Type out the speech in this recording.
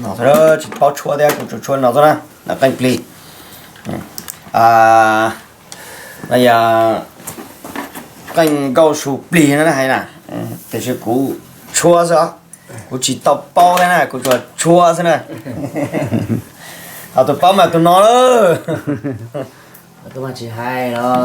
No, tsis paub tshuab thiab, kuv tsuas tshuab no xwb na, no qeej plig. No yog qeej nkauj su plig no hais na, tiam sis kuv tshuab xwb os, kuv tsis tau paub thiab na, kuv tsuas tshuab xwb na. Ho tus paub mas tus no lawm. Tsis hais los